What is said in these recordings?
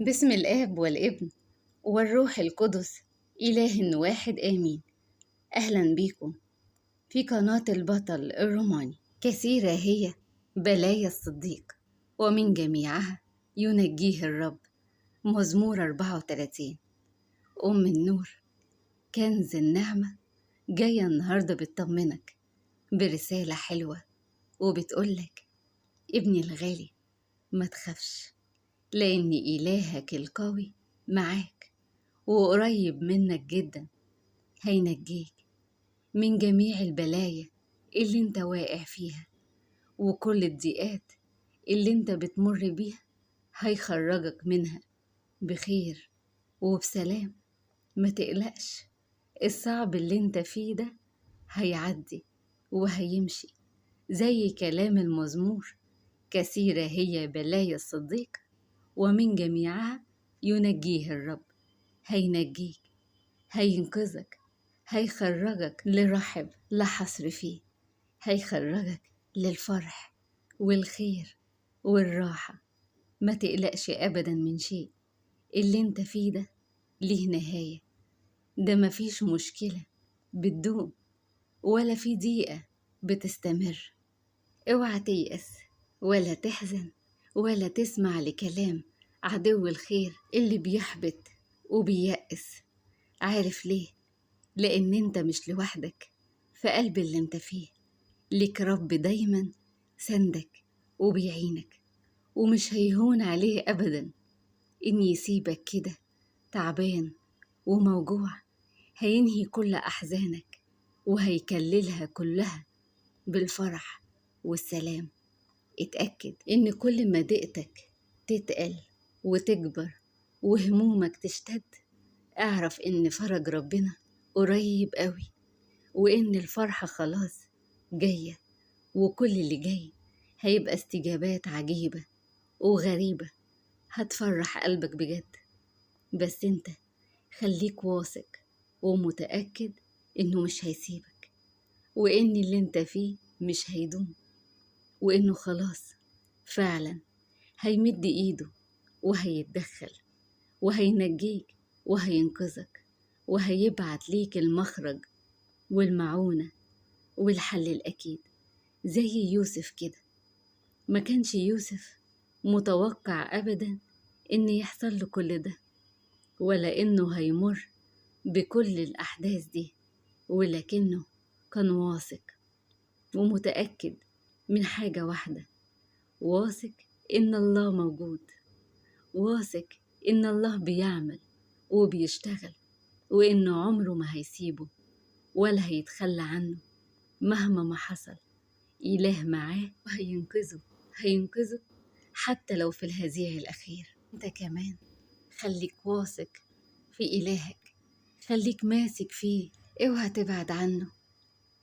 باسم الآب والابن والروح القدس إله واحد آمين. أهلا بيكم في قناة البطل الروماني. كثيرة هي بلايا الصديق ومن جميعها ينجيه الرب. مزمور 34. أم النور كنز النعمة جاية النهاردة بتطمنك برسالة حلوة وبتقولك ابني الغالي ما تخافش، لأن إلهك القوي معاك وقريب منك جدا، هينجيك من جميع البلايا اللي انت واقع فيها وكل الضيقات اللي انت بتمر بيها هيخرجك منها بخير وبسلام. ما تقلقش، الصعب اللي انت فيه ده هيعدي وهيمشي زي كلام المزمور: كثيرة هي بلايا الصديق ومن جميعها ينجيه الرب. هينجيك، هينقذك، هيخرجك لرحب لا حصر فيه، هيخرجك للفرح والخير والراحة. ما تقلقش أبدا من شيء، اللي انت فيه ده ليه نهاية، ده مفيش مشكلة بتدوم ولا في ضيقة بتستمر. اوعى تيأس ولا تحزن ولا تسمع لكلام عدو الخير اللي بيحبط وبييأس. عارف ليه؟ لأن انت مش لوحدك في قلب اللي انت فيه، ليك رب دايما سندك وبيعينك، ومش هيهون عليه أبدا إن يسيبك كده تعبان وموجوع. هينهي كل أحزانك وهيكللها كلها بالفرح والسلام. اتأكد إن كل ما ضيقتك تتقل وتكبر وهمومك تشتد، اعرف إن فرج ربنا قريب قوي، وإن الفرحة خلاص جاية، وكل اللي جاي هيبقى استجابات عجيبة وغريبة هتفرح قلبك بجد. بس انت خليك واثق ومتأكد إنه مش هيسيبك، وإن اللي انت فيه مش هيدوم، وإنه خلاص فعلا هيمد إيده وهيتدخل وهينجيك وهينقذك وهيبعت ليك المخرج والمعونة والحل الأكيد. زي يوسف كده، ما كانش يوسف متوقع أبدا إن يحصل له كل ده، ولا إنه هيمر بكل الأحداث دي، ولكنه كان واثق ومتأكد من حاجة واحدة، واثق إن الله موجود، واثق إن الله بيعمل وبيشتغل، وإنه عمره ما هيسيبه ولا هيتخلى عنه مهما ما حصل. إله معاه وهينقذه، هينقذه حتى لو في الهزيع الأخير. أنت كمان خليك واثق في إلهك، خليك ماسك فيه، اوعى تبعد عنه،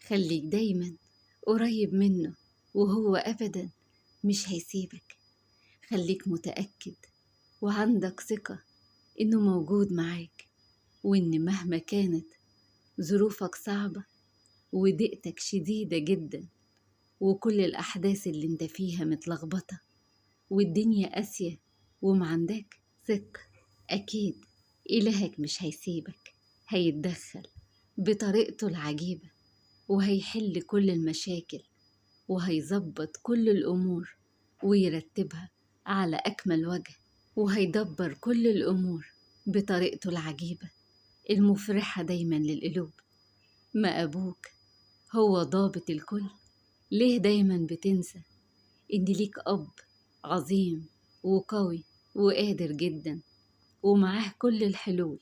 خليك دايما قريب منه وهو أبدا مش هيسيبك. خليك متأكد وعندك ثقة إنه موجود معاك، وإن مهما كانت ظروفك صعبة وضيقتك شديدة جدا وكل الأحداث اللي انت فيها متلخبطة والدنيا قاسية ومعندك، ثق أكيد إلهك مش هيسيبك، هيتدخل بطريقته العجيبة وهيحل كل المشاكل وهيظبط كل الأمور ويرتبها على أكمل وجه، وهيدبر كل الأمور بطريقته العجيبة المفرحة دايما للقلوب. ما أبوك هو ضابط الكل، ليه دايما بتنسى إن ليك أب عظيم وقوي وقادر جدا، ومعاه كل الحلول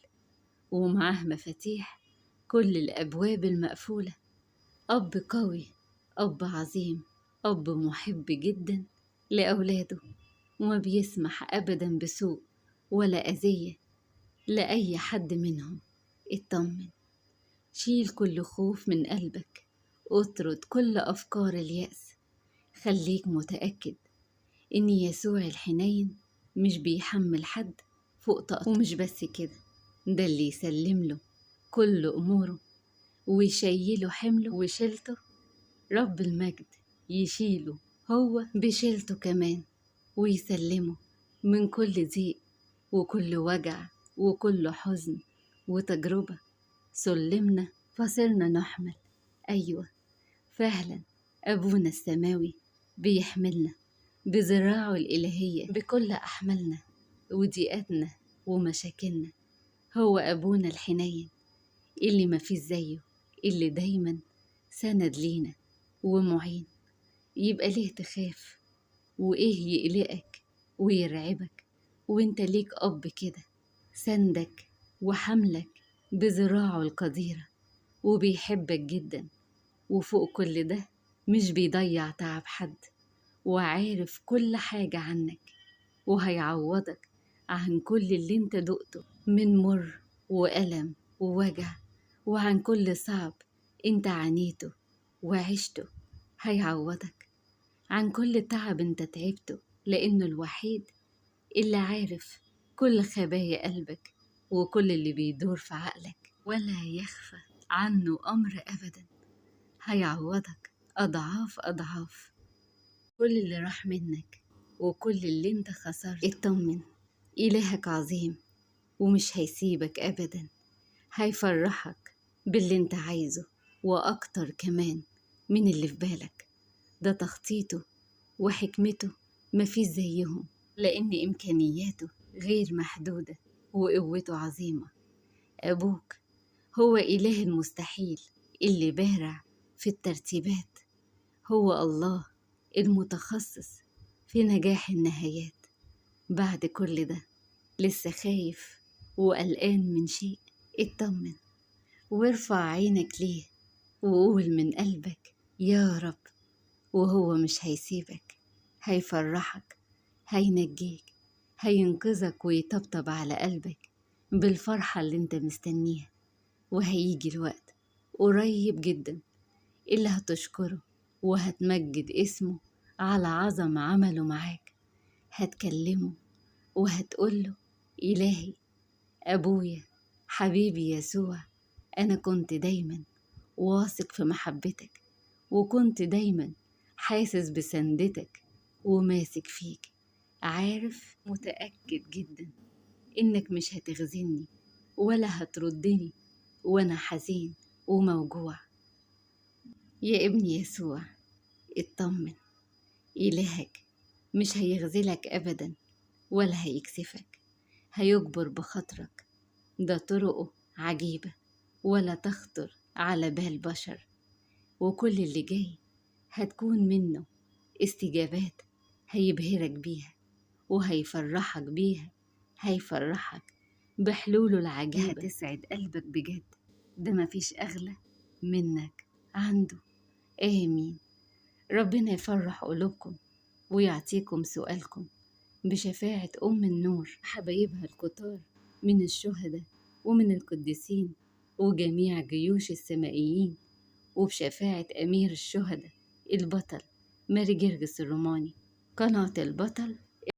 ومعاه مفاتيح كل الأبواب المقفولة؟ أب قوي، أب عظيم، أب محب جدا لأولاده، وما بيسمح أبدا بسوء ولا أذية لأي حد منهم. اطمن، شيل كل خوف من قلبك، اطرد كل أفكار اليأس، خليك متأكد إن يسوع الحنين مش بيحمل حد فوق طاقته. ومش بس كده، ده اللي يسلم له كل أموره ويشيله حمله وشيلته، رب المجد يشيله هو بشيلته كمان ويسلمه من كل ضيق وكل وجع وكل حزن وتجربة سلمنا فصرنا نحمل. أيوة فعلا أبونا السماوي بيحملنا بذراعه الإلهية بكل أحمالنا وضيقاتنا ومشاكلنا. هو أبونا الحنين اللي ما فيش زيه، اللي دايما سند لينا ومعين. يبقى ليه تخاف؟ وإيه يقلقك ويرعبك وإنت ليك أب كده سندك وحملك بذراعه القديرة وبيحبك جدا، وفوق كل ده مش بيضيع تعب حد، وعارف كل حاجة عنك، وهيعوضك عن كل اللي انت دقته من مر وألم ووجع، وعن كل صعب انت عانيته وعشته. هيعوضك عن كل تعب انت تعبته، لأنه الوحيد اللي عارف كل خبايا قلبك وكل اللي بيدور في عقلك، ولا يخفى عنه أمر أبدا. هيعوضك أضعاف أضعاف كل اللي راح منك وكل اللي انت خسرته. اطمن، إلهك عظيم ومش هيسيبك أبدا، هيفرحك باللي انت عايزه وأكتر كمان من اللي في بالك. ده تخطيطه وحكمته مفيش زيهم، لأن إمكانياته غير محدودة وقوته عظيمة. أبوك هو إله المستحيل اللي بارع في الترتيبات، هو الله المتخصص في نجاح النهايات. بعد كل ده لسه خايف وقلقان من شيء؟ اطمن وارفع عينك ليه وقول من قلبك يا رب، وهو مش هيسيبك، هيفرحك، هينجيك، هينقذك ويطبطب على قلبك بالفرحة اللي انت مستنيها. وهيجي الوقت قريب جدا اللي هتشكره وهتمجد اسمه على عظم عمله معاك. هتكلمه وهتقوله إلهي، أبويا، حبيبي يسوع، أنا كنت دايما واثق في محبتك، وكنت دايما حاسس بسندتك وماسك فيك، عارف متأكد جدا إنك مش هتخزني ولا هتردني وأنا حزين وموجوع. يا ابني يسوع اطمن، إلهك مش هيغزلك أبدا ولا هيكسفك، هيجبر بخاطرك. ده طرقه عجيبة ولا تخطر على بال بشر، وكل اللي جاي هتكون منه استجابات هيبهرك بيها وهيفرحك بيها، هيفرحك بحلوله العجيبة، هتسعد قلبك بجد. ده مفيش أغلى منك عنده. آمين. ربنا يفرح قلوبكم ويعطيكم سؤالكم بشفاعة أم النور، حبايبها الكتار من الشهداء ومن القديسين وجميع جيوش السمائيين، وبشفاعة أمير الشهداء البطل ماري جرجس الروماني. قناة البطل